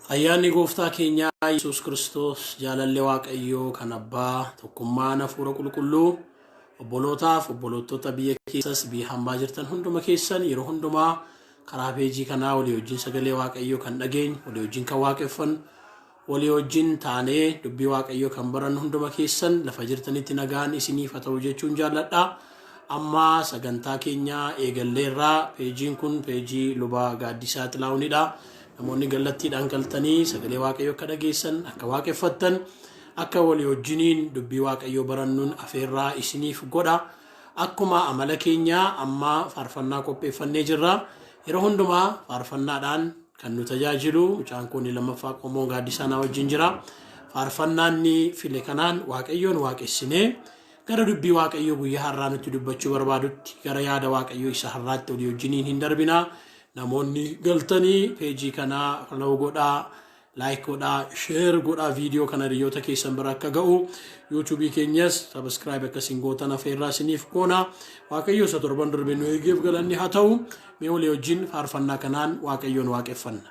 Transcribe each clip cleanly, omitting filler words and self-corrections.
Ayyaanni Gooftaa keenyaa Yesuus Kiristoos, jaalalli Waaqayyoo kan Abbaa, tokkummaan Hafuura Qulqulluu obbolootaaf obboloottota biyya keessas biyya hambaa jirtan hunduma keessan yeroo hundumaa karaa peejii kanaa walii wajjin sagalee Waaqayyoo kan dhageenyu, walii wajjin kan waaqeffannu, walii wajjin taanee dubbii Waaqayyoo kan barannu hunduma keessan lafa jirtanitti nagaan isiniif haa ta'u jechuun jaalladha. Amma sagantaa keenya eegalleerra. Peejiin kun peejii Luba Gaaddisaa Xilaahunidha. Namoonni gallattiidhaan galtanii sagalee Waaqayyoo akka dhageessan, akka waaqeffattan, akka walii wajjiniin dubbii Waaqayyoo barannuun afeerraa isiniif godha. Akkuma amala keenyaa amma faarfannaa qopheeffannee jirra. Yeroo hundumaa faarfannaadhaan kan nu tajaajilu mucaan koo inni lammaffaa qomoon Gaaddisaa naa wajjin jira. Faarfannaan inni file kanaan Waaqayyoon waaqessinee gara dubbii Waaqayyoo guyyaa har'aa nutti dubbachuu barbaadutti gara yaada Waaqayyoo isa har'aatti olii wajjiniin hin darbina. Namoonni galtanii peejii kanaa follow godhaa, like godhaa, share godhaa viidiyoo kana hiriyoota keessan bira akka ga'u yuutuubii keenyas subscribe akka isin gootan afeerraa isiniif goona. Waaqayyo isa torban darbe nu eegeef galanni haa ta'u. Mee walii wajjin faarfannaa kanaan Waaqayyoon waaqeffanna.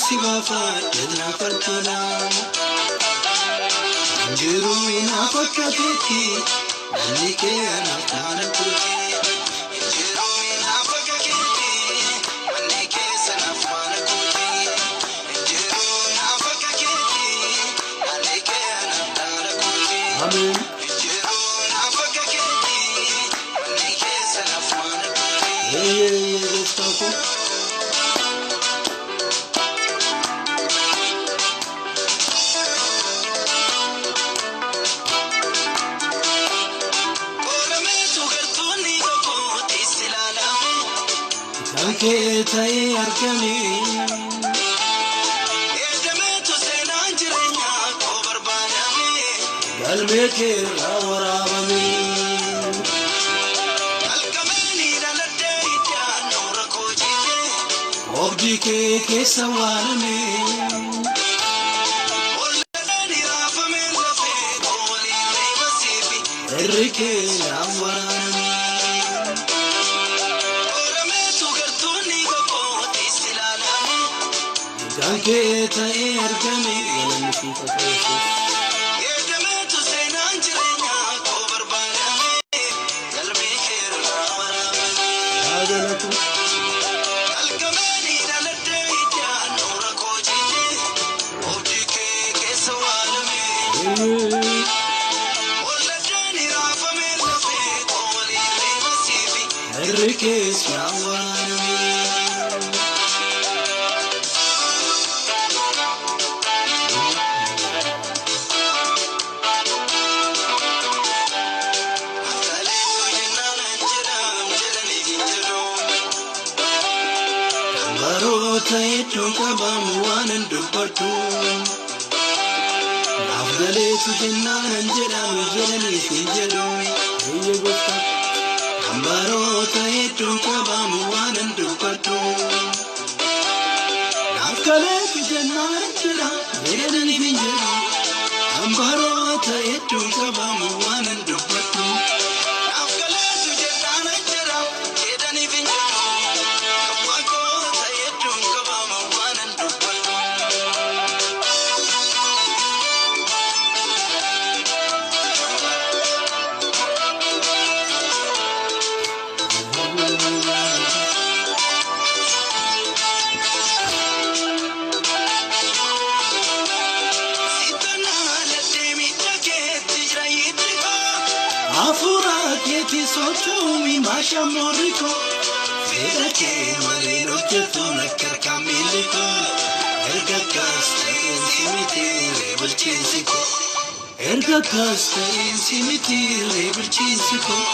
Si baafadhe naaf addaadha. Jiruu naaf akka keetti manni kee anaaf taana kooti. Jiruu naaf akka keetti manni kee sanaaf maana kooti. Jiruu naaf akka keetti manni kee anaaf taana kooti. Ameen. Jiruu naaf akka keetti manni kee sanaaf maana kooti. Eeyyee eeyyee gooftaa koo. Oorameetu gartuunni tokkotti si ilaalame. Kan kee ta'ee argame. Eegameetu seenaan jireenyaa koo barbaadame. Galmee kee irraa waraabame. Halkameen dhaladhee iddaan noora koo jiite. Oobdii kee keessa waalame. Ollaan raafamee lafee koo waliin reeba siifi. Irri kee naan waraaname. Oorameetu gartuunni tokkotti si ilaalame. Kan kee ta'ee argame. Galanni siif haa ta'u Yesuus. Eegameetu seenaan jireenyaa koo barbaadame. Galmee kee irraa waraabame. Haa galatu. Halkameen dhaladhee iddaan noora koo jiite. Oobdii kee keessa waalame. Eeyyee. Olladeen raafamee lafee koo waliin reeba siifi. Irri kees naan waraaname. Akkaleetu jennaan an jedham jedhaniif hin jedhu. Baroota hedduu qabamu waan hin dubbadhu. Naaf galeetu jennaan an jedhamu jedhaniif hin jedhu. Eeyyee gooftaa. Kan baroota hedduu qabamu waan hin dubbadhu. Naaf galeetu jennaan an jedhamu jedhaniif hin jedhu. Kan baroota hedduu qabamu waan hin dubbadhu. Naaf galeetu jennaan an jedhamu jedhaniif hin jedhu. Kan waaqota hedduu qabamu waan hin dubbadhu. Hafuura keetiin socho'uumi maashaa moorikoo. Fedha kee malee hojjetuun akka harkaan miillikoo. Erga akkas ta'een si miti bulchiinsi koo. Erga akkas ta'een si miti bulchiinsi koo.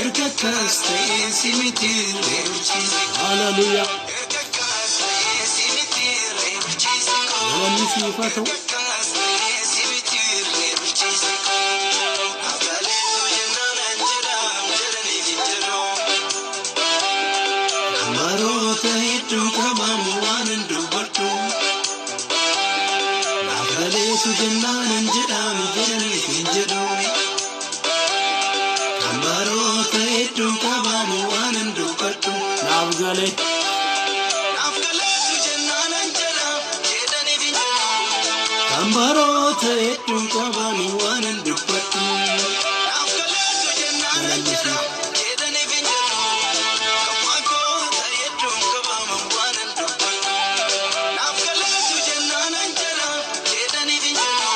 Erga akkas ta'ee si miti reebchiise. Haleluuyaa. Erga akkas ta'ee si miti reebchiise. Galanni siif haa ta'u. Erga akkas ta'ee si miti reebchiise. Naaf galeetu jennaan an jedha jedhaniif hin jedhu. Baroota hedduu qabamu waan hin dubbadhu. Naaf galeetu jennaan an jedhamu jedhaniif hin jedhu. Baroota hedduu qabamu waan hin dubbadhu. Naaf galee. Naaf galeetu jennaan an jedhamu jedhaniif hin jedhu. Baroota hedduu qabamu waan hin dubbadhu. Naaf galeetu jennaan an jedhamu jedhaniif hin jedhu. Baroota hedduu qabamu waan hin dubbadhu. Naaf galeetu jennaan an jedhamu jedhaniif hin jedhu.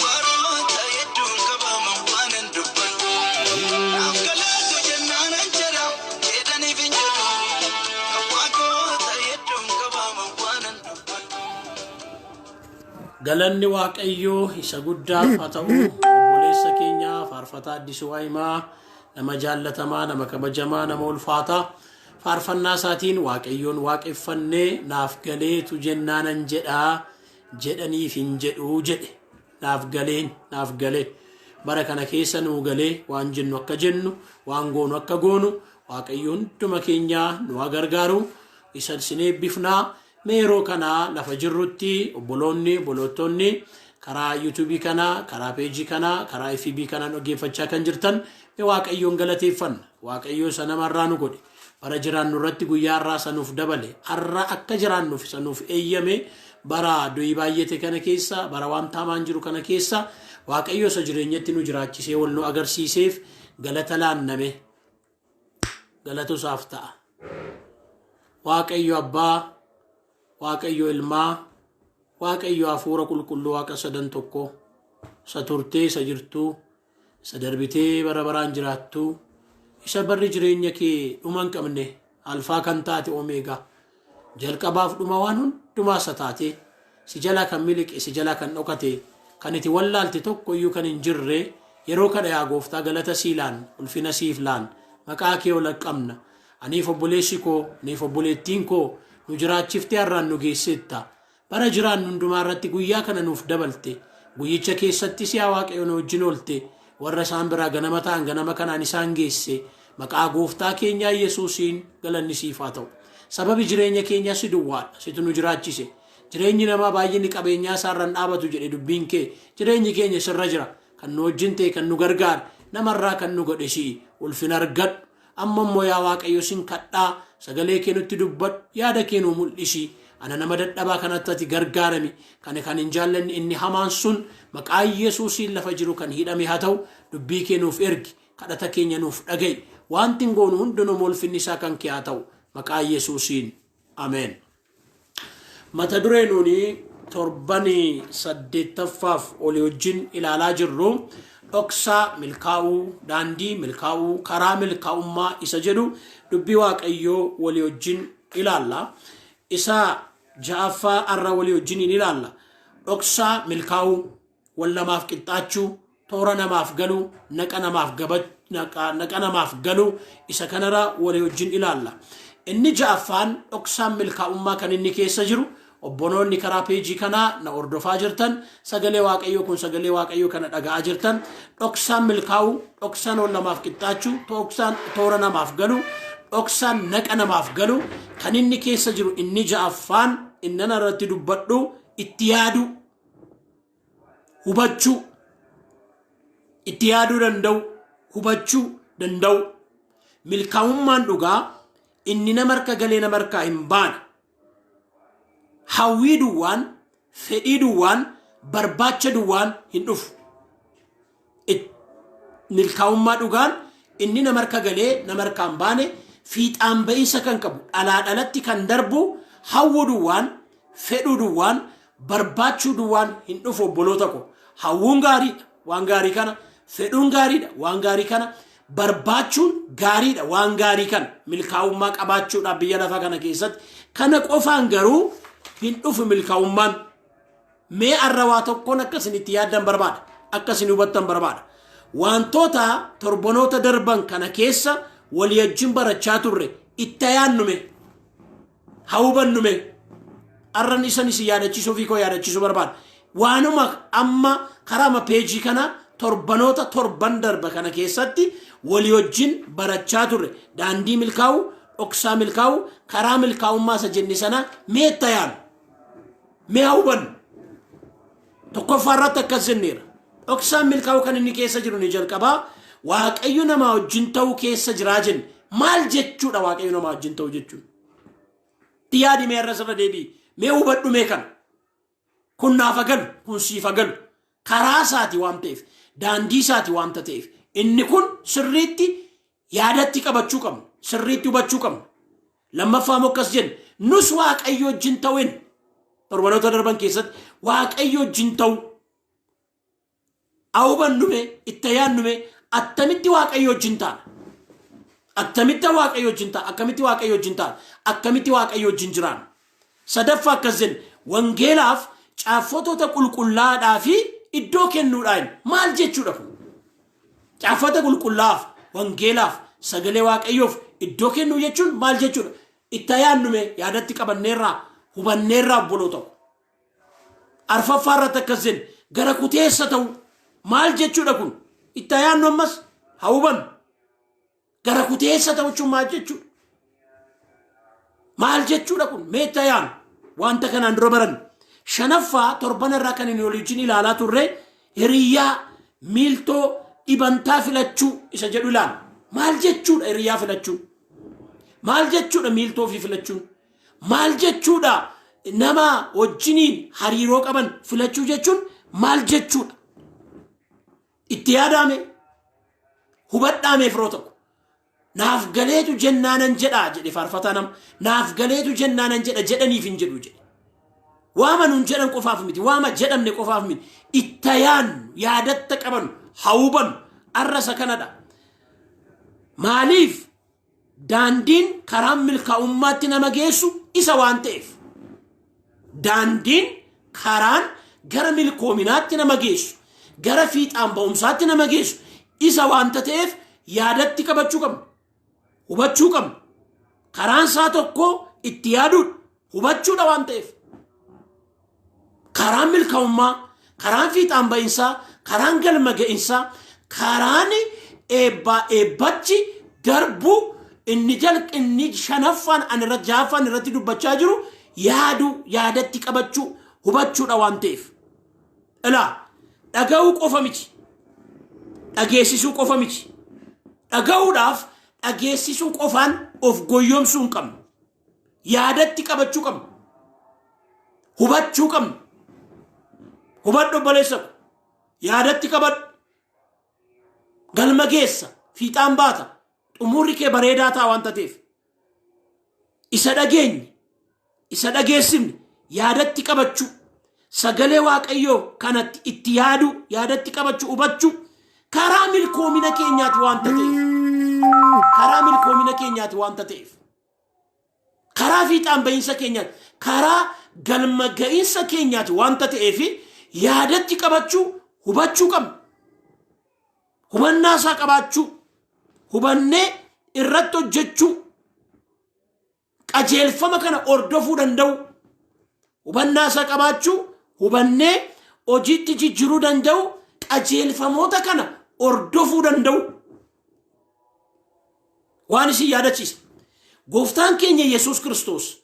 Baroota hedduu qabamu waan hin dubbadhu. Naaf galeetu jennaan an jedhamu jedhaniif hin jedhu. Baroota hedduu qabamu waan hin dubbadhu. Galanni Waaqayyoo isa guddaaf haa ta'u. Obboleessa keenya faarfataa Addisuu Waayimaa, nama jaallatamaa, nama kabajamaa, nama ulfaataa, faarfannaa isaatiin Waaqayyoon waaqeffannee, naaf galeetu jennaanan jedhaa jedhaniif hin jedhuu jedhe. Naaf galeen, naaf galee. Bara kana keessa nuu galee waan jennu akka jennu, waan goonu akka goonu, Waaqayyo hunduma keenyaa nu haa gargaaru. Isa isin eebbifnaa. Mee yeroo kana lafa jirrutti obboloonni, obbolottonni karaa yuutuubii kanaa, karaa peejii kanaa, karaa FB kanaan dhaggeeffachaa kan jirtan, mee Waaqayyoon galateeffanna. Waaqayyo isa namarraa nu godhe. Bara jiraannu irratti guyyaa har'aa isa nuuf dabale. Har'a akka jiraannuuf isa nuuf eeyyame. Bara du'i baay'ate kana keessa, bara wanta hamaan jiru kana keessa, Waaqayyo isa jireenyatti nu jiraachisee wal nu agarsiiseef galata laanname. Galatu isaaf ta'a. Waaqayyo Abbaa, Waaqayyo Ilmaa, Waaqayyo Hafuura Qulqulluu, Waaqa sadan tokko, isa turtee, isa jirtuu, isa darbitee bara baraan jiraattuu, isa barri jireenya kee dhuma hin qabne, alfaa kan taate, omeegaa, jalqabaaf dhuma waan hundumaa isa taate, si jalaa kan miliqe, si jalaa kan dhokate, kan itti wallaalte tokko iyyuu kan hin jirre, yeroo kana yaa Gooftaa galata sii laan, ulfina siif laan, maqaa kee ol qabna. Aniif obboleessi koo, aniif obboleettiin koo, nu jiraachiftee har'aan nu geesseetta. Bara jiraannu hundumaa irratti guyyaa kana nuuf dabalte. Guyyicha keessattis yaa Waaqayyo nu wajjin oolte. Warra isaan biraa ganama ta'an ganama kanaan isaan geesse. Maqaa Gooftaa keenyaa Yesuusiin galanni siif haa ta'u. Sababi jireenya keenyaa si duwwaadha. Situ nu jiraachise. Jireenyi namaa baay'inni qabeenyaa isaarra hin dhaabatu jedhe dubbiin kee. Jireenyi keenya sirra jira. Kan nu wajjin ta'e, kan nu gargaare, namarraa kan nu godhe si'i. Ulfina argadhu. Amma immoo yaa Waaqayyo sin kadhaa, sagalee kee nutti dubbadhu, yaada kee nu mul'isi. Ana nama dadhabaa kanatti ati gargaarami. Kana kan hin jaallanne inni hamaan sun maqaa Yesuusiin lafa jiru kan hidhame haa ta'u. Dubbii kee nuuf ergi. Kadhata keenya nuuf dhaga'i. Wanti hin goonu hundinuu ulfinni isaa kan kee haa ta'u. Maqaa Yesuusiin. Ameen. Mata duree nuuni torbanii 8ffaaf olii wajjin ilaalaa jirru, dhoksaa milkaa'uu, daandii milkaa'uu, karaa milkaa'ummaa isa jedhu dubbii Waaqayyoo walii wajjin ilaalla. Isa ja'affaa har'a walii wajjin hin ilaalla. Dhoksaa milkaa'uu, wal namaaf qixxaachuu, toora namaaf galuu, naqa namaaf galuu, isa kanarra walii wajjin ilaalla. Inni ja'affaan, dhoksaan milkaa'ummaa kan inni keessa jiru, obboloonni karaa peejii kanaa na hordofaa jirtan, sagalee Waaqayyoo kun, sagalee Waaqayyoo kana dhaga'aa jirtan, dhoksaan milkaa'uu, dhoksaan wal namaaf qixxaachuu, dhoksaan toora namaaf galuu, dhoksaan naqa namaaf galuu kan inni keessa jiru, inni ja'affaan inni irratti dubbadhu, itti yaaduu, hubachuu, itti yaaduu danda'u, hubachuu danda'u. Milkaa'ummaan dhugaa inni nama harka galee nama harkaa hin baane, hawwii duwwaan, fedhii duwwaan, barbaacha duwwaan hin dhufu. Milkaa'ummaa dhugaan inni nama harka galee nama harkaa hin baane, fiixaan ba'iinsa kan qabu, dhalaa dhalatti kan darbu, hawwuu duwwaan, fedhuu duwwaan, barbaachuu duwwaan hin dhufu. Obboloota ko, hawwuun gaariidha, waan gaarii kana fedhuun gaariidha, waan gaarii kana barbaachuun gaariidha, waan gaarii kana milkaa'ummaa qabaachuudhaaf biyya lafaa kana keessatti. Kana qofaan garuu hin dhufu milkaa'ummaan. Mee arra waa tokkoon akka isin itti yaaddan barbaada, akka isin hubattan barbaada. Wantoota torbanoota darban kana keessa walii wajjin barachaa turre itti yaannume, haa hubannume. Arran isan isin yaadachiisuu fi koo yaadachiisuu barbaada. Waanuma amma karaama peejii kana torbanoota torban darba kana keessatti walii wajjin barachaa turre, daandii milkaa'u, dhoksaa milkaa'u, karaa milkaa'ummaa isa jenne sana mee itti yaannu, mee haa hubannu. Tokkoffaa irratti akkas jenneera. Dhoksaan milkaa'u kan inni keessa jiru ni jalqabaa Waaqayyo namaa wajjin ta'uu keessa jiraa jenne. Maal jechuudha Waaqayyo namaa wajjin ta'uu jechuun? Itti yaadi, mee irra deebi'i. Mee hubadhu mee kana. Kun naaf galu, kun siif galu. Karaa isaati waan ta'eef, daandii isaati waanta ta'eef, inni kun sirriitti yaadatti qabachuu qabna. Sirriitti hubachuu qabna. Lammaffaa immoo akkas jenne, nus Waaqayyo wajjin ta'uun torbanoota darban keessatti Waaqayyo wajjin ta'u. Haa hubannume, itti yaannume, attamitti Waaqayyo wajjin taana? Attamitti Waaqayyo wajjin ta'a? Akkamitti Waaqayyo wajjin taana? Akkamitti Waaqayyo wajjin jiraanna? Sadaffaa akkas jenne, wangeelaaf, caaffattoota qulqullaa'aadhaa fi iddoo kennuudhaan maal jechuudha kun? Caaffata qulqullaa'aaf, wangeelaaf, sagalee Waaqayyoof iddoo kennuu jechuun maal jechuudha? Itti yaannume, yaadatti qabanneerraa, hubanneerraa, obboloota ko? Arfaffaa irratti akkas jenne, gara kuteessa ta'u maal jechuudha kun? Itti yaannu, ammas haa hubannu. Gara kuteessa ta'u jechuun maal jechuudha? Maal jechuudha kun? Mee itti yaannu. Wanta kanaan dura baranne. Shanaffaa, torban irraa kan inni waliin ilaalaa turre hiriyyaa, miiltoo, dhibantaa filachuu isa jedhu ilaalla. Maal jechuudha hiriyyaa filachuun? Maal jechuudha miiltoo ofii filachuun? Maal jechuudha nama wajjiniin hariiroo qaban filachuu jechuun maal jechuudha? Itti yaadame, hubadhaame, firoo tokko. Naaf galeetu jennaanan jedhaa jedhe faarfataa nama. Naaf galeetu jennaanan jedha, jedhaniif hin jedhu jedhe. Waama nuun jedhan qofaaf miti, waama jedhamne qofaaf miti. Itti yaannu, yaadatta qabannu, haa hubannu. Arrasa kanadha. Maaliif? Daandiin karaan milkaa'ummaatti nama geessu isa waan ta'eef. Daandiin karaan gara milkoominaatti nama geessu, gara fiixaan ba'umsaatti nama geessu isa waanta ta'eef yaadatti qabachuu qabna. Hubachuu qabna. Karaan isaa tokko itti yaaduudha. Hubachuudha waan ta'eef. Karaan milkaa'ummaa, karaan fiixaan ba'insaa, karaan galma ga'insaa, karaan eebbaa eebbachi darbu inni inni shanaffaan ani irratti, ja'affaan irratti dubbachaa jiru yaaduu, yaadatti qabachuu, hubachuudha waan ta'eef. Ilaa, dhaga'uu qofa miti. Dhageessisuu qofa miti. Dhaga'uudhaaf dhageessisuu qofaan of goyyomsuu hin qabnu. Yaadatti qabachuu qabnu. Hubachuu qabnu. Hubadhu, obboleessa ko. Yaadatti qabadhu. Galma geessa. Fiixaan baata. Xumurri kee bareedaa ta'a waan ta'eef. Isa dhageenye, isa dhageessifne yaadatti qabachuu, sagalee Waaqayyoo kanatti itti yaaduu, yaadatti qabachuu, hubachuu karaa milkoomina keenyaati waanta ta'eef. Karaa milkoomina keenyaati waanta ta'eef. Karaa fiixaan ba'iinsa keenyaati. Karaa galma ga'iinsa keenyaati waanta ta'eef yaadatti qabachuu, hubachuu qabna. Hubannaa isaa qabaachuu, hubannee irratti hojjechuu, qajeelfama kana hordofuu danda'u, hubannaa isaa qabaachuu, hubannee hojiitti jijjiiruu danda'u, qajeelfamoota kana hordofuu danda'u. Waan isin yaadachiisa. Gooftaan keenya Yesuus Kiristoos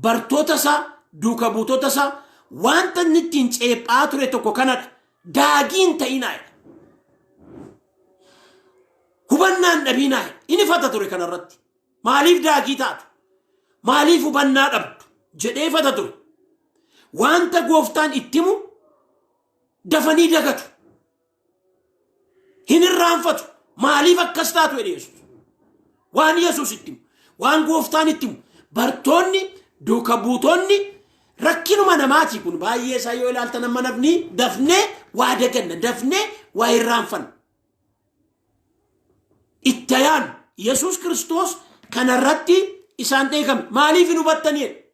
bartoota isaa, duuka buutota isaa wanta inni ittiin ceephaa ture tokko kanadha. Daagii hin ta'inaa jedha. Hubannaan dhabiinaa jedha. Inni fata ture kanarratti. Maaliif daagii taatu? Maaliif hubannaa dhabdu? Jedhee fata ture. Wanta gooftaan itti himu dafanii dagatu. Hin irraanfatu. Maaliif akkas taatu jedhe Yesuus. Waan Yesuus itti himu, waan gooftaan itti himu, bartoonni, duuka buutonni, rakkinuma namaati kun baay'ee isaa yoo ilaaltan, amma namni dafnee waa daganna, dafnee waa irraanfanna. Itti ayaan Yesuus Kiristoos kanarratti isaan dheekame. Maaliif hin hubattanii jedhe.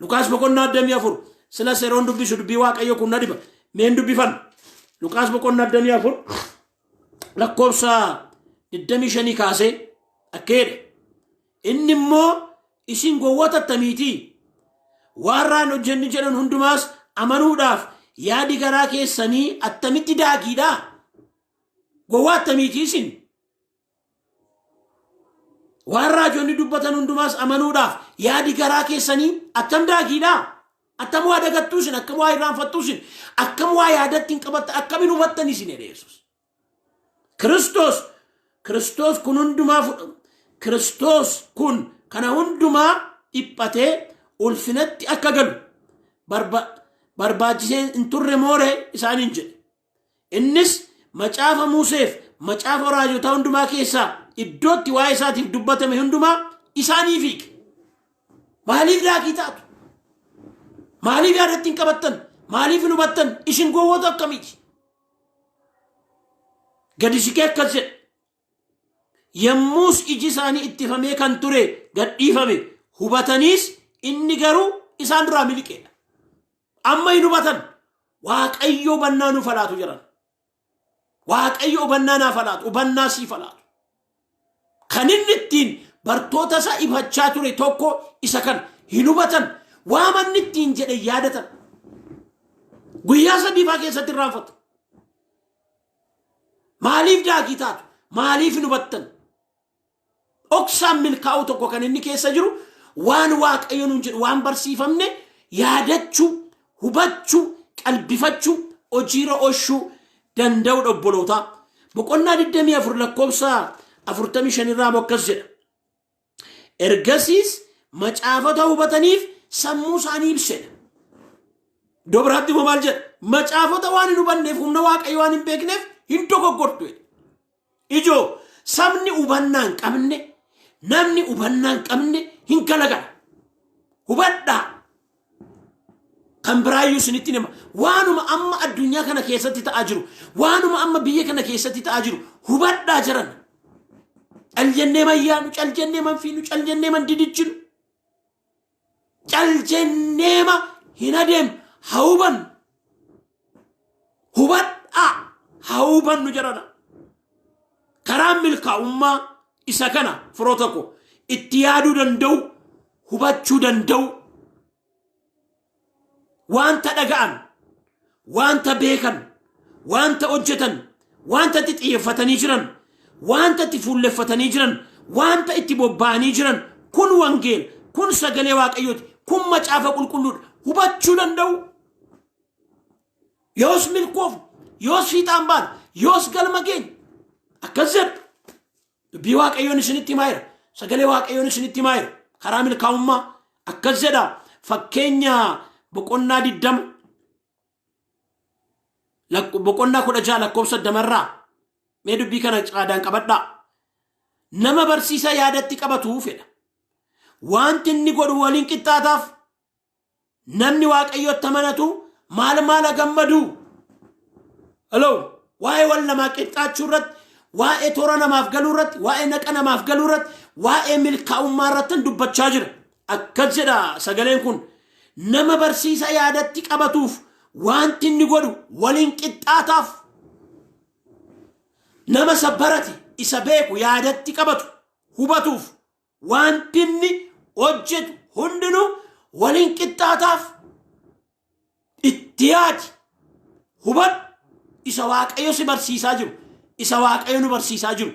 Lukaas boqonnaa 24, sila seeroon dubbisu dubbii Waaqayyo kun na dhiba. Meen dubbifan. Lukaas boqonnaa 24. lakkoofsa 25 kaasee akka jedhe. Inni immoo isin gowwoota attamiitii? Waan raan hojjenni jedhan hundumaas amanuudhaaf yaadi garaa keessanii attamitti daagiidha? Gowwaa attamiitii isin? Waan raajonni dubbatan hundumaas amanuudhaaf yaadi garaa keessanii attam daagiidha? Attam waa dagattuu isin? Akkam waa irraanfattuu isin? Akkam waa yaadatti hin qabattan? Akkam hin hubattan isin jedhe Yesuus. Kiristoos kun hundumaa Kiristoos kun kana hundumaa dhiphatee ulfinatti akka galu barbaachisee hin turre moore isaaniin jedhe. Innis macaafa Museef macaafa raajotaa hundumaa keessaa iddootti waa'ee isaatiif dubbatame hundumaa isaaniif hiike. Maaliif daakii taatu? Maaliif yaadatti hin qabattan? Maaliif hin hubattan? Isin gowwoota akkamiiti? Gadi siqee akkas jedhe. Yommus iji isaanii ittifamee kan ture gadhiifame, hubataniis inni garuu isaan duraa miliqeedha. Amma hin hubatan. Waaqayyo hubannaa nuuf laatu jedhan. Waaqayyo hubannaa naaf laatu, hubannaa siif laatu. Kan inni ittiin bartoota isaa ifachaa ture tokko isa kana hin hubatan. Waamanni ittiin jedhe yaadatan. Guyyaa sadiifaa keessatti irraanfatu. Maaliif daakii taatu? Maaliif hin hubattan? Dhoksaan milkaa'uu tokko kan inni keessa jiru waan Waaqayyo nuun jedhu waan barsiifamne yaadachuu, hubachuu, qalbifachuu, hojiirra oolchuu danda'udha obbolootaa. Boqonnaa 24 lakkoofsa 45 irraa immoo akkas jedha. Ergasiis macaafota hubataniif sammuu isaanii ibsedha. Iddoo biraatti immoo maal jedha? Macaafota waan hin hubanneef, humna Waaqayyo waan hin beekneef hin dogoggortu jedha. Ijoo sabni hubannaa hin qabne, namni hubannaa hin qabne hin galagala. Hubadhaa. Kan biraayyuu isinitti hima. Waanuma amma addunyaa kana keessatti ta'aa jiru, waanuma amma biyya kana keessatti ta'aa jiru hubadhaa jiran. Cal jennee man yaanu, cal jennee man fiinu, cal jennee man didichinu. Cal jennee ma hin adeemnu, haa hubannu. Hubadhaa, haa hubannu jedhana. Karaan milkaa'ummaa isa kana firoota koo, itti yaaduu danda'u, hubachuu danda'u, wanta dhaga'an, wanta beekan, wanta hojjetan, wanta itti xiyyeeffatanii jiran, wanta itti fuulleffatanii jiran, wanta itti bobba'anii jiran kun wangeela, kun sagalee Waaqayyooti, kun macaafa qulqulluudha hubachuu danda'u. Yoos milkoofnu, yoos fiixaan baana, yoos galma keenya. Akkas jedha. Dubbii Waaqayyoon isinitti himaa jira. Sagalee Waaqayyoon isinitti himaa jira. Karaa milkaa'ummaa akkas jedha. Fakkeenya boqonnaa 20 boqonnaa 16 lakkoofsa damarraa mee dubbii kana caadaan qabadhaa. Nama barsiisa yaadatti qabatu fedha. Wanti inni godhu waliin qixxaataaf. Namni Waaqayyotti amanatu maal maala gammadu? Hello, waa'ee wal namaa qixxaachuu irratti, waa'ee toora namaaf galuu irratti, waa'ee naqa namaaf galuu irratti, waa'ee milkaa'ummaa irratti dubbachaa jira. Akkas jedha sagaleen kun. Nama barsiisa yaadatti qabatuuf wanti inni godhu waliin qixxaataaf. Nama isa barate, isa beeku, yaadatti qabatu, hubatuuf wanti inni hojjetu hundinuu waliin qixxaataaf. Itti yaadi, hubadhu isa Waaqayyo si barsiisaa jiru, isa Waaqayyo nu barsiisaa jiru.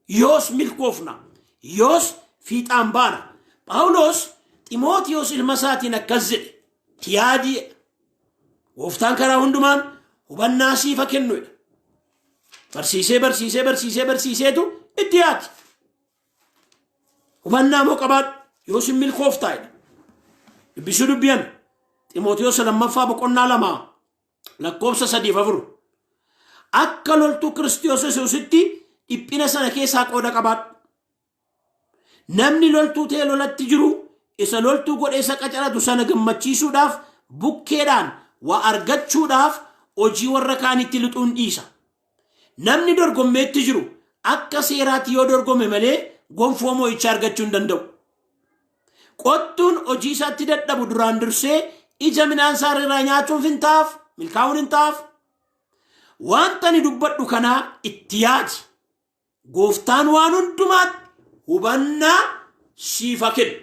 Yoos milkoofna, yoos fiixaan baana. Phaawulos Ximootiyoos ilma isaatiin akkas jedhe, itti yaadii jedha. Gooftaan karaa hundumaan hubannaa siifa kennu jedha. Barsiisee barsiisee barsiisee barsiiseetu itti yaadi. Hubannaa moo qabaadhu, yoos hin milkooftaa jedha. Dubbisuu dubbiyan Ximootiyoos lammaffaa boqonnaa 2 lakkoofsa 3 4. Akka loltuu Kiristoos Yesuusitti dhiphina sana keessaa qooda qabaadhu. Namni loltuu ta'e lolatti jiru isa loltuu godhee isa qacaratu sana gammachiisuudhaaf, bukkeedhaan waa argachuudhaaf hojii warra kaanitti lixuun dhiisa. Namni dorgommeetti jiru akka seeraatti yoo dorgome malee gonfoo mo'ichaa argachuu hin danda'u. Qottuun hojii isaatti dadhabu duraan dursee ija midhaan isaa irraa nyaachuuf hin ta'aaf, milkaa'uun hin ta'aaf. Wanta ani dubbadhu kanaa itti yaadi. Gooftaan waan hundumaatti hubannaa siif haa kennu.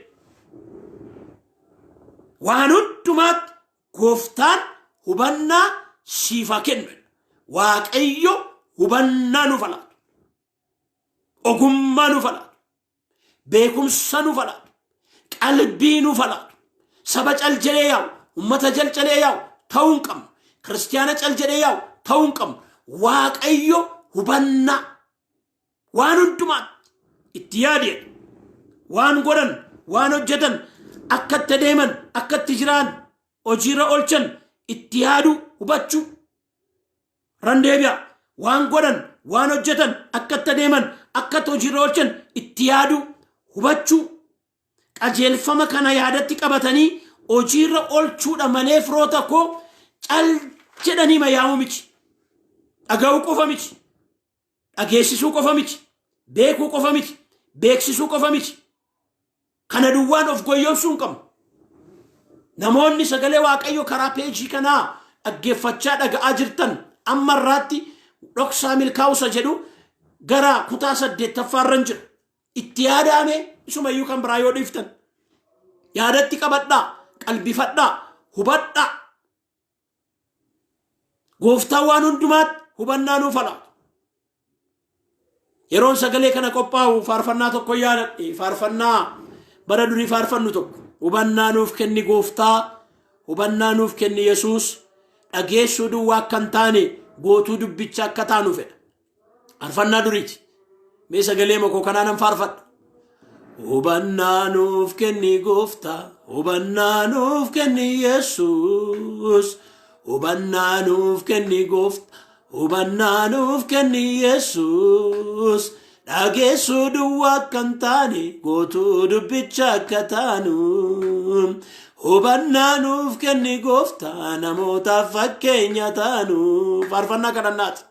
Waan hundumaatti gooftaan hubannaa siif haa kennu. Waaqayyo hubannaa nuuf haa laatu. Ogummaa nuuf haa laatu. Beekumsa nuuf haa laatu. Qalbii nuuf haa laatu. Saba cal jedhee yaa'u, ummata cal jedhee yaa'u ta'uu hin qabnu. Kiristiyaana cal jedhee yaa'u ta'uu hin qabnu. Waaqayyo hubannaa waan hundumaatti itti yaadi jedha. Waan godhan, waan hojjetan, akka itti adeeman, akka itti jiraan, hojiirra oolchan itti yaaduu, hubachuu. Irran deebi'a. Waan godhan, waan hojjetan, akka itti adeeman, akka itti hojiirra oolchan itti yaaduu, hubachuu. Qajeelfama kana yaadatti qabatanii hojiirra oolchuudha malee firoota koo cal jedhanii mayaamuu miti. Dhaga'uu qofa miti. Dhageessisuu qofa miti. Beekuu qofa miti. Beeksisuu qofa miti. Kana duwwaan of goyyomsuu hin qabnu. Namoonni sagalee Waaqayyoo karaa peejii kanaa dhaggeeffachaa dhaga'aa jirtan amma irraatti dhoksaa milkaa'usa jedhu gara kutaa 8ffaa irra jira. Itti yaadaame isumayyuu kan biraa yoo dhiiftan. Yaadatti qabadhaa, qalbifadhaa, hubadhaa. Gooftaan waan hundumaatti hubannaa nuuf haa laatu. Yeroon sagalee kana qophaa'u faarfannaa tokko yaadadhe. Faarfannaa bara durii faarfannu tokko. Hubannaa nuuf kenni gooftaa, hubannaa nuuf kenni Yesuus. Dhageessuu duwwaa akka hin taane gootuu dubbicha akka taanu fedha. Faarfannaa duriiti. Mee sagalee makoo kanaa nan faarfadha. Hubannaa nuuf kenni gooftaa, hubannaa nuuf kenni Yesuus. Hubannaa nuuf kenni gooftaa, hubannaa nuuf kenni Yesuus. Dhageessuu duwwaa akka hin taane gootuu dubbicha akka taanu. Hubannaa nuuf kenni gooftaa namootaaf fakkeenya taanu. Faarfannaa kadhannaati.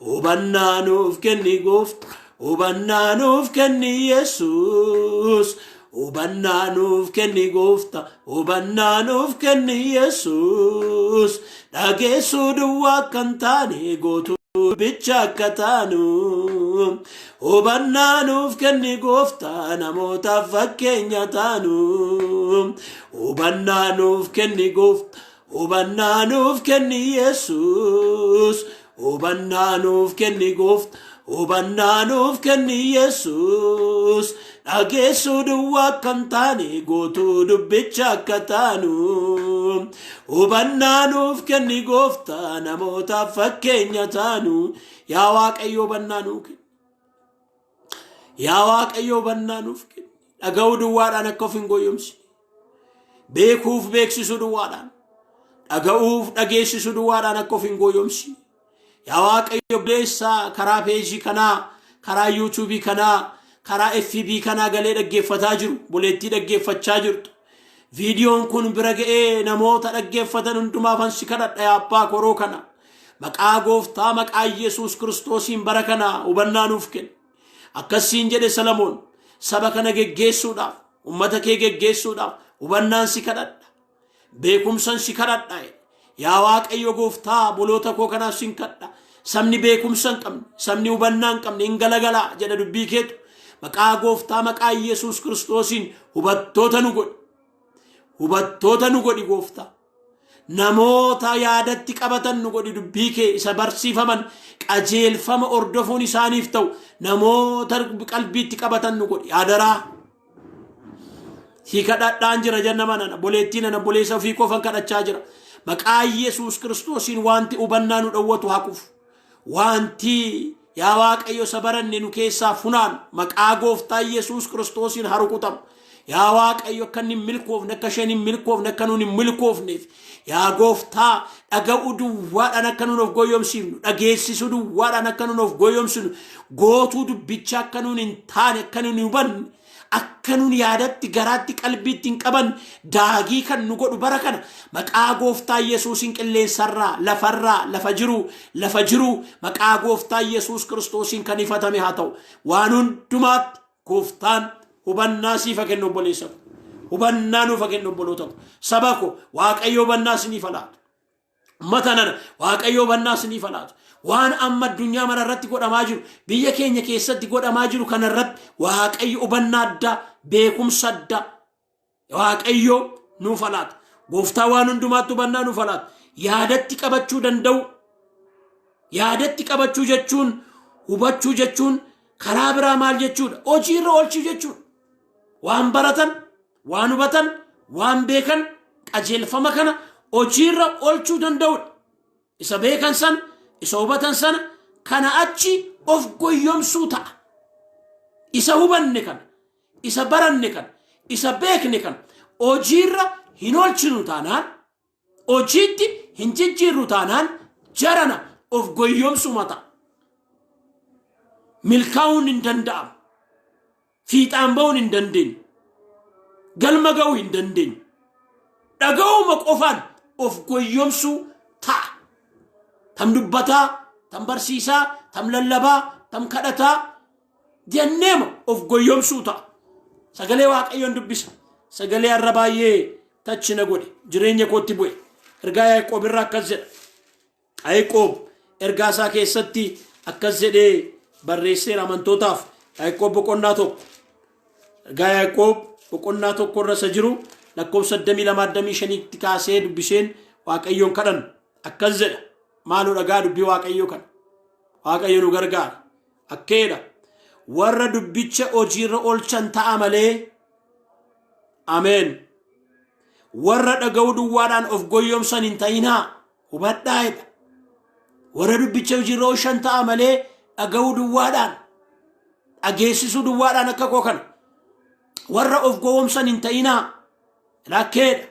Hubannaa nuuf kenni gooftaa, hubannaa nuuf kenni Yesuus. Hubannaa nuuf kenni gooftaa, hubannaa nuuf kenni Yesuus. Dhageessuu duwwaa akka hin taane gootuu dubbicha akka taanu. Hubannaa nuuf kenni gooftaa namootaaf fakkeenya taanu. Hubannaa nuuf kenni gooftaa, hubannaa nuuf kenni Yesuus. Hubannaa nuuf kenni gooftaa, hubannaa nuuf kenni Yesuus. Dhageessuu duwwaa akka hin taane gootuu dubbicha akka taanu. Hubannaa nuuf kenni gooftaa namootaaf fakkeenya taanu. Yaa Waaqayyo hubannaa nuu kenni. Yaa Waaqayyo hubannaa nuuf kenni. Dhaga'uu duwwaadhaan akka of hin goyyomsine. Beekuuf beeksisuu duwwaadhaan. Dhaga'uuf dhageessisuu duwwaadhaan akka of hin goyyomsine. Yaa Waaqayyo obboleessaa karaa peejii kanaa, karaa yuutuubii kanaa, karaa FB kanaa galee dhaggeeffataa jiru, boleettii dhaggeeffachaa jirtu. Viidiyoon kun bira ga'ee namoota dhaggeeffatan hundumaaf ansi kadhadha yaa abbaa koroo kana. Maqaa gooftaa maqaa Yesuus Kiristoosiin bara kana hubannaa nuuf kenni. Akkasiin jedhe Salamoon saba kana geggeessuudhaaf, ummata kee geggeessuudhaaf hubannaan si kadhadha. Beekumsan si kadhadha. Yaa Waaqayyo gooftaa boloota koo kanaaf sin kadha. Sabni beekumsa hin qabne, sabni hubannaa hin qabne hin galagalaa jedha dubbii keetu. Maqaa gooftaa maqaa Yesuus Kiristoosiin hubattoota nu godhi. Hubattoota nu godhi gooftaa. Namoota yaadatti qabatan nu godhi dubbii kee isa barsiifaman qajeelfama hordofuun isaaniif ta'u namoota qalbiitti qabatan nu godhi. Adaraa. Si kadhadhaan jira jenna manana boleettii nana boleessa ofii kofan kadhachaa jira. Maqaa Yesuus Kiristoosiin wanti hubannaa nu dhowwatu haa kufu. Wanti yaa Waaqayyo isa baranne nu keessaa funaanu maqaa gooftaa Yesuus Kiristoosiin haa rukutamu. Yaa Waaqayyo akka inni hin milkoofne akka isheen hin milkoofne akka nuun hin milkoofneef yaa gooftaa dhaga'uu duwwaadhaan akka nuun of goyyomsiifnu dhageessisuu duwwaadhaan akka nuun of goyyomsinu gootuu dubbicha akka nuun hin taane akka nuun hin hubanne akka nuun yaadatti garaatti qalbiitti hin qaban daagii kan nu godhu bara kana maqaa gooftaa Yesuusiin qilleensarraa lafarraa lafa jiru lafa jiru maqaa gooftaa Yesuus Kiristoosiin kan ifatame haa ta'u waan hundumaatti gooftaan hubannaa siif haa kennu obboleessa ko hubannaa nuuf haa kennu obboloota ko saba ko Waaqayyo hubannaa isiniif haa laatu. Ummata nana Waaqayyo hubannaa isiniif haa laatu. Waan amma addunyaa mara irratti godhamaa jiru, biyya keenya keessatti godhamaa jiru kana irratti Waaqayyo hubannaa addaa, beekumsa addaa Waaqayyo nuuf alaata. Gooftaa waan hundumaatti hubannaa nuuf alaata. Yaadatti qabachuu danda'u. Yaadatti qabachuu jechuun, hubachuu jechuun karaa biraa maal jechuudha? Hojiirra oolchuu jechuudha. Waan baratan, waan hubatan, waan beekan qajeelfama kana hojiirra oolchuu danda'udha. Isa beekan sana, isa hubatan sana kana achi of goyyomsuu ta'a. Isa hubanne kana, isa baranne kana, isa beekne kana hojiirra hin oolchinu taanaan, hojiitti hin jijjiirru taanaan jarana of goyyomsuma ta'a. Milkaa'uun hin danda'amu. Fiixaan ba'uun hin dandeenyu. Galma ga'uu hin dandeenyu. Dhaga'uma qofaan of goyyomsuu ta'a. Tam dubbataa, tam barsiisaa, tam lallabaa, tam kadhataa jenneema of goyyomsuu ta'a. Sagalee Waaqayyoon dubbisa. Sagalee har'a baay'ee tachi na godhe. Jireenya kootti bu'e. Ergaa Yaaqoob irraa akkas jedha. Yaaqoob ergaa isaa keessatti akkas jedhee barreesseera amantootaaf. Yaaqoob boqonnaa 1. Ergaa Yaaqoob boqonnaa 1 irra isa jiru lakkoofsa 22 25tti kaasee dubbiseen Waaqayyoon kadhanna. Akkas jedha. Maaloo dhagaa dubbii Waaqayyoo kana. Waaqayyo nu gargaara. Akkeedha. Warra dubbicha hojiirra oolchan ta'a malee. Ameen. Warra dhaga'uu duwwaadhaan of goyyomsan hin ta'inaa. Hubadhaa jedha. Warra dubbicha hojiirra oolchan ta'a malee dhaga'uu duwwaadhaan, dhageessisuu duwwaadhaan akka koo kana. Warra of gowwomsan hin ta'inaa. Rakkeedha.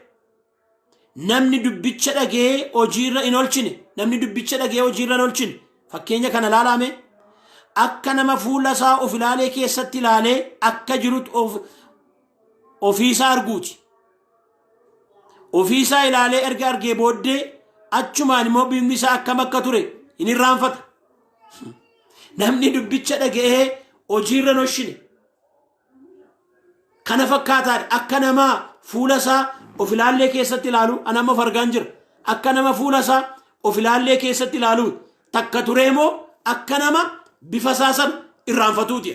Namni dubbicha dhaga'ee hojiirra hin oolchine, namni dubbicha dhaga'ee hojiirra hin oolchine, fakkeenya kana ilaalaame, akka nama fuula isaa of ilaalee keessatti ilaalee akka jirutti of ofiisaa arguuti. Ofiisaa ilaalee erga argee booddee achumaan immoo bifni isaa akkam akka ture hin irraanfata. Namni dubbicha dhaga'ee hojiirra hin oolchine kana fakkaataadha. Akka nama fuula isaa of ilaallee keessatti ilaalu, ana amma of argaan jira. Akka nama fuula isaa of ilaallee keessatti ilaalu takka turee immoo akka nama bifa isaa sana irraanfatuuti.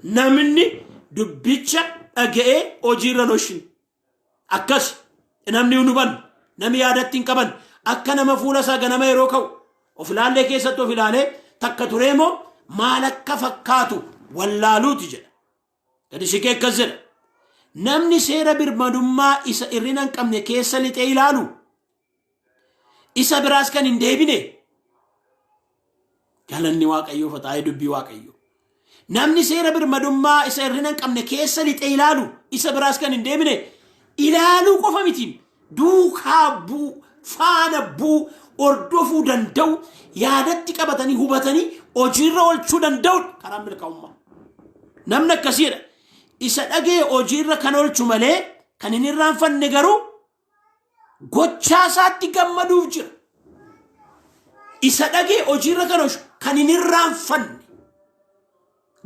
Namni dubbicha dhaga'ee hojiirra hin oolchine. Akkas namni hin hubanne, namni yaadatti hin qaban, akka nama fuula isaa ganama yeroo ka'u of ilaallee keessatti of ilaalee takka turee immoo maal akka fakkaatu wallaaluuti jedha. Gadi siqee akkas jedha. Namni seera birmadummaa isa hir'ina hin qabne keessa lixee ilaalu isa biraas kan hin deebine, galanni Waaqayyoof haa ta'u, dubbii Waaqayyoo. Namni seera birmadummaa isa hir'ina hin qabne keessa lixee ilaalu isa biraas kan hin deebine, ilaaluu qofa miti, duukaa bu'u, faana bu'u, hordofuu danda'u, yaadatti qabatanii hubatanii hojiirra oolchuu danda'u karaa milkaa'ummaa. Namni akkasiidha. Isa dhagee hojiirra kan oolchu malee kan hin irraanfanne garuu gochaa isaatti gammaduuf jira. Isa dhagee hojiirra kan oolchu kan hin irraanfanne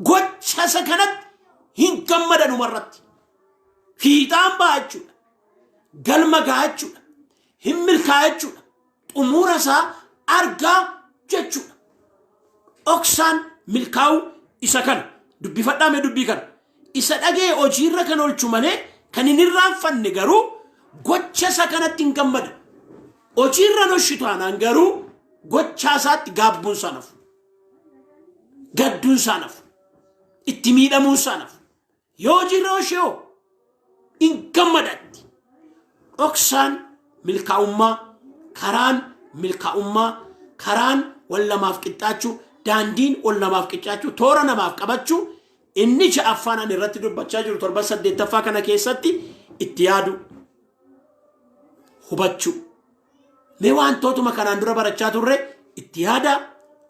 gocha isa kanatti hin gammadan umarratti. Fiixaan ba'a jechuudha. Galma ga'a jechuudha. Hin milkaa'a jechuudha. Xumura isaa argaa jechuudha. Dhoksaan milkaa'u isa kana. Dubbifadhaa mee dubbii kana. Isa dhagee hojiirra kan oolchu malee kan hin irraanfanne garuu gocha isa kanatti hin gammada. Hojiirra hin oolchu taanaan garuu gochaa isaatti gaabbuun isaa nafu. Gadduun isaa nafu. Itti miidhamuun isaa nafu. Yoo hojiirra oolche hoo hin gammadatti. Dhoksaan milkaa'ummaa, karaan milkaa'ummaa, karaan wal namaaf qixxaachuu, daandiin wal namaaf qixxaachuu, toora namaaf qabachuu inni ja'affaan ani irratti dubbachaa jiru torban saddeettaffaa kana keessatti itti yaadu, hubachuu. Mee wantootuma kanaan dura barachaa turre itti yaadaa,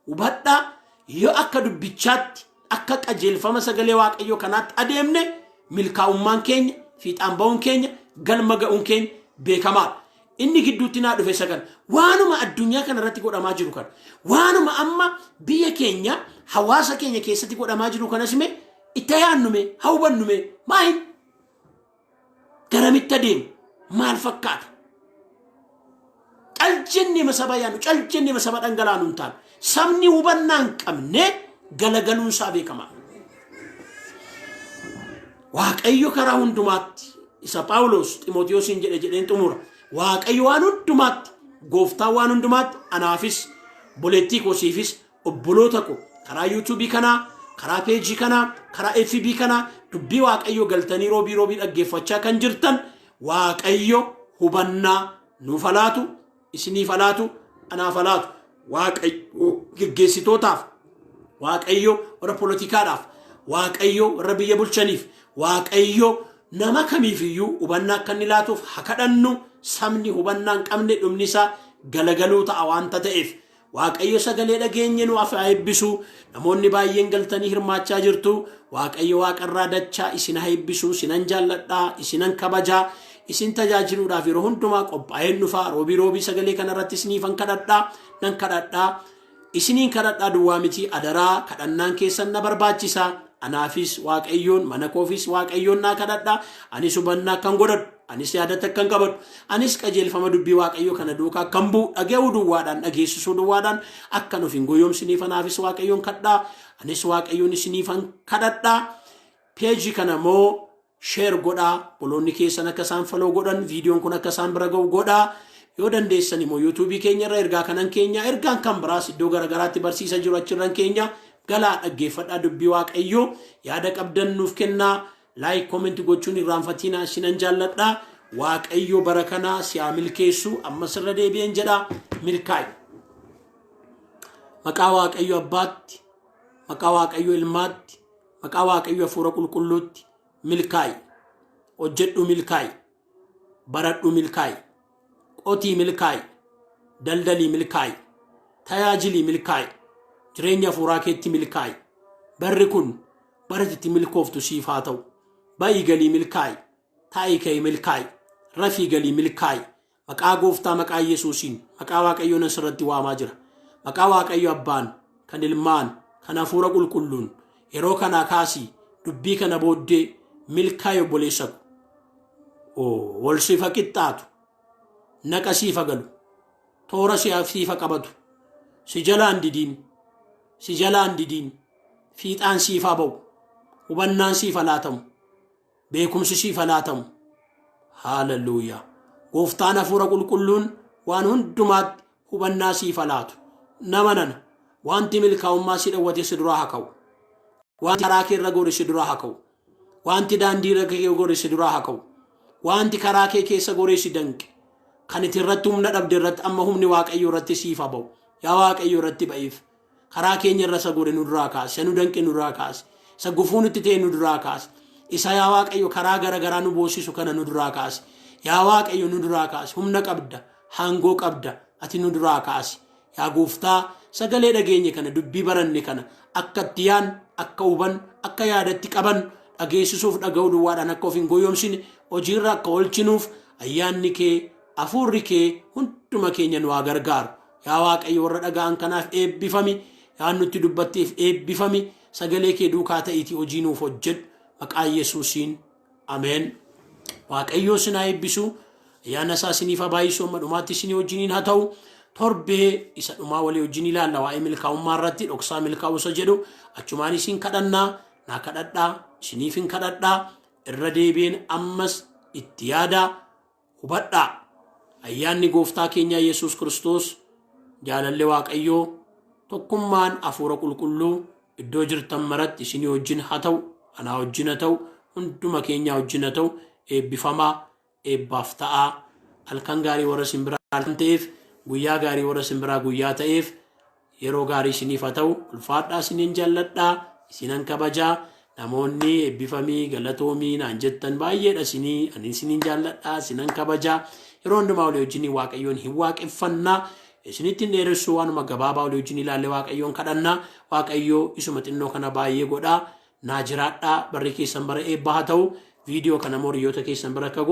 hubadhaa, yoo akka dubbichaatti, akka qajeelfama sagalee Waaqayyoo kanaatti adeemne milkaa'ummaan keenya, fiixaan ba'uun keenya, galma ga'uun keenya beekamaadha. Inni gidduutti naa dhufe sagal waanuma addunyaa kana irratti godhamaa jiru kana, waanuma amma biyya keenya, hawaasa keenya keessatti godhamaa jiru kanas mee itti yaannume, haa hubannume, maahin garamitti adeemu, maal fakkaata? Cal jennee saba yaannu, cal jennee saba dhangalaanu hin taanu. Sabni hubannaa hin qabne galagaluun isaa beekamaa. Waaqayyo karaa hundumaatti isa Phaawulos Ximootiyoosiin jedhe jedheen xumura. Waaqayyo waan hundumaatti, gooftaan waan hundumaatti anaafis, obboleettii koo siifis, obboloota koo karaa yuutuubii kanaa, karaa peejii kanaa, karaa FB kanaa dubbii Waaqayyo galtanii roobii roobii dhaggeeffachaa kan jirtan Waaqayyo hubannaa nuuf haa laatu, isiniif haa laatu, anaaf haa laatu. Waaqayyo geggeessitootaaf, Waaqayyo warra poolitikaadhaaf, Waaqayyo warra biyya bulchaniif, Waaqayyo nama kamiifiyyuu hubannaa akka inni laatuuf haa kadhannu. Sabni hubannaa hin qabne dhumni isaa galagaluu ta'a waanta ta'eef. Waaqayyo sagalee dhageenye nu haa eebbisu. Namoonni baay'een galtanii hirmaachaa jirtu. Waaqayyo waaqarraa dachaa isin haa eebbisu. Isinan jaalladhaa, isinan kabajaa. Isin tajaajiluudhaaf yeroo hundumaa qophaa'een dhufa. Roobii roobii sagalee kanarratti isiniifan kadhadhaa, nan kadhadhaa. Isiniin kadhadhaa duwwaa miti, adaraa kadhannaan keessan na barbaachisa. Anaafis Waaqayyoon, mana koofis Waaqayyoon naa kadhadhaa. Anis hubannaa akkan godhadhu, anis yaadata akkan qabadhu, anis qajeelfama dubbii Waaqayyoo kana duukaa akkan bu'u, dhaga'uu duwwaadhaan, dhageessisuu duwwaadhaan akkan of hin goyoomsiniif anaafis Waaqayyoon kadhaa. Anis Waaqayyoon isiniifan kadhadhaa. Peejii kana immoo share godhaa, obboloonni keessan akka isaan follow godhan, viidiyoon kun akka isaan bira ga'u godhaa. Yoo dandeessan immoo yuutuubii keenya irra ergaa kanan keenya, ergaan kan biraas iddoo garaagaraatti barsiisa jiru achirran keenya galaa dhaggeeffadhaa. Dubbii Waaqayyoo yaada qabdan nuuf kennaa, like, comment gochuun irraanfatinaa. Isinan jaalladhaa. Waaqayyo bara kanaa si haa milkeessu. Ammas irra deebi'een jedhaa, milkaa'i. Maqaa Waaqayyo Abbaatti, maqaa Waaqayyo Ilmaatti, maqaa Waaqayyo Hafuura Qulqulluutti milkaa'i. Hojjedhu, milkaa'i. Baradhu, milkaa'i. Qotii, milkaa'i. Daldalii, milkaa'i. Tajaajilii, milkaa'i. Jireenya hafuuraa keetti milkaa'i. Barri kun bara itti milkooftu siif haa ta'u. Ba'ii galii milkaa'i. Taa'ii ka'ii milkaa'i. Rafii galii milkaa'i. Maqaa Gooftaa, maqaa Yesuusiin, maqaa Waaqayyoon asirratti waamaa jira. Maqaa Waaqayyo Abbaan, kan Ilmaan, kan Hafuura Qulqulluun, yeroo kanaa kaasii, dubbii kana booddee milkaa'i, obboleessa ko. Wal sifa qixxaatu. Naqa siifa galu. Toora siifa qabatu. Si jalaan didiin. Si jalaan didiin. Fiixaan siifaa ba'u. Hubannaan siifa laatamu. Beekumsi siifa laatamu. Haalelluuyaa. Gooftaan Hafuura Qulqulluun waan hundumaatti hubannaa siifa laatu. Nama nana, wanti milkaa'ummaa si dhowwate si duraa haa ka'u. Wanti karaa kee irra gore si duraa haa ka'u. Wanti daandii irra kee gore si duraa haa ka'u. Wanti karaa kee keessa goree si danqe, kan itti irratti humna dhabde irratti amma humni Waaqayyoo irratti siif haa ba'u. Yaa Waaqayyo, irratti ba'iif. Karaa keenya irra isa gore nu duraa kaasi. Isa nu danqe nu duraa kaasi. Isa gufuu nutti ta'e nu duraa kaasi. Isa, yaa Waaqayyo, karaa gara garaa nu boosisu kana nu duraa kaasi. Yaa Waaqayyo, nu duraa kaasi. Humna qabda. Haangoo qabda. Ati nu duraa kaasi. Yaa Gooftaa, sagalee dhageenye kana, dubbii baranne kana akka itti yaan, akka huban, akka yaadatti qaban, dhageessisuuf dhaga'uu duwwaadhaan akka of hin goyoomsine, hojiirra akka oolchinuuf ayyaanni kee, hafuurri kee hunduma keenya nu haa gargaaru. Yaa Waaqayyo, warra dhaga'an kanaaf eebbifami. Yaa nutti dubbatteef eebbifami. Sagalee kee duukaa ta'iitii hojii nuuf hojjedhu. Maqaa Yesuusiin. Ameen. Waaqayyoo isin haa eebbisu. Ayyaana isaa isiniif haa baay'isu. Amma dhumaatti isinii wajjiniin haa ta'u. Torbee isa dhumaa walii wajjin ilaalla waa'ee milkaa'ummaa irratti, dhoksaa milkaa'uu isa jedhu. Achumaan isin kadhannaa, naa kadhadhaa, isiniif hin kadhadhaa. Irra deebi'een ammas itti yaadaa, hubadhaa. Ayyaanni Gooftaa keenyaa Yesuus Kiristoos, jaalalli Waaqayyoo, tokkummaan Hafuura Qulqulluu iddoo jirtan maratti isinii wajjin haa ta'u, anaa wajjin haa ta'u, hunduma keenyaa wajjin haa ta'u. Eebbifamaa, eebbaaf ta'aa. Halkan gaarii warra isin biraa halkan ta'eef, guyyaa gaarii warra isin biraa guyyaa ta'eef, yeroo gaarii isiniif haa ta'u. Ulfaadhaa, isinin jaalladhaa, isinan kabajaa. Namoonni eebbifamii, galatoomii naan jettan baay'eedha isinii. Ani isinin jaalladhaa, isinan kabajaa. Yeroo hundumaa walii wajjin Waaqayyoon hin waaqeffannaa. Isinitti hin dheeressu, waanuma gabaabaa walii wajjin ilaalle Waaqayyoon kadhannaa. Waaqayyoo isuma xinnoo kana baay'ee godhaa. Naa jiraadhaa, barri keessan bara eebbaa haa ta'u. Viidiyoo kana immoo hiriyoota keessan bira akka ga'uuf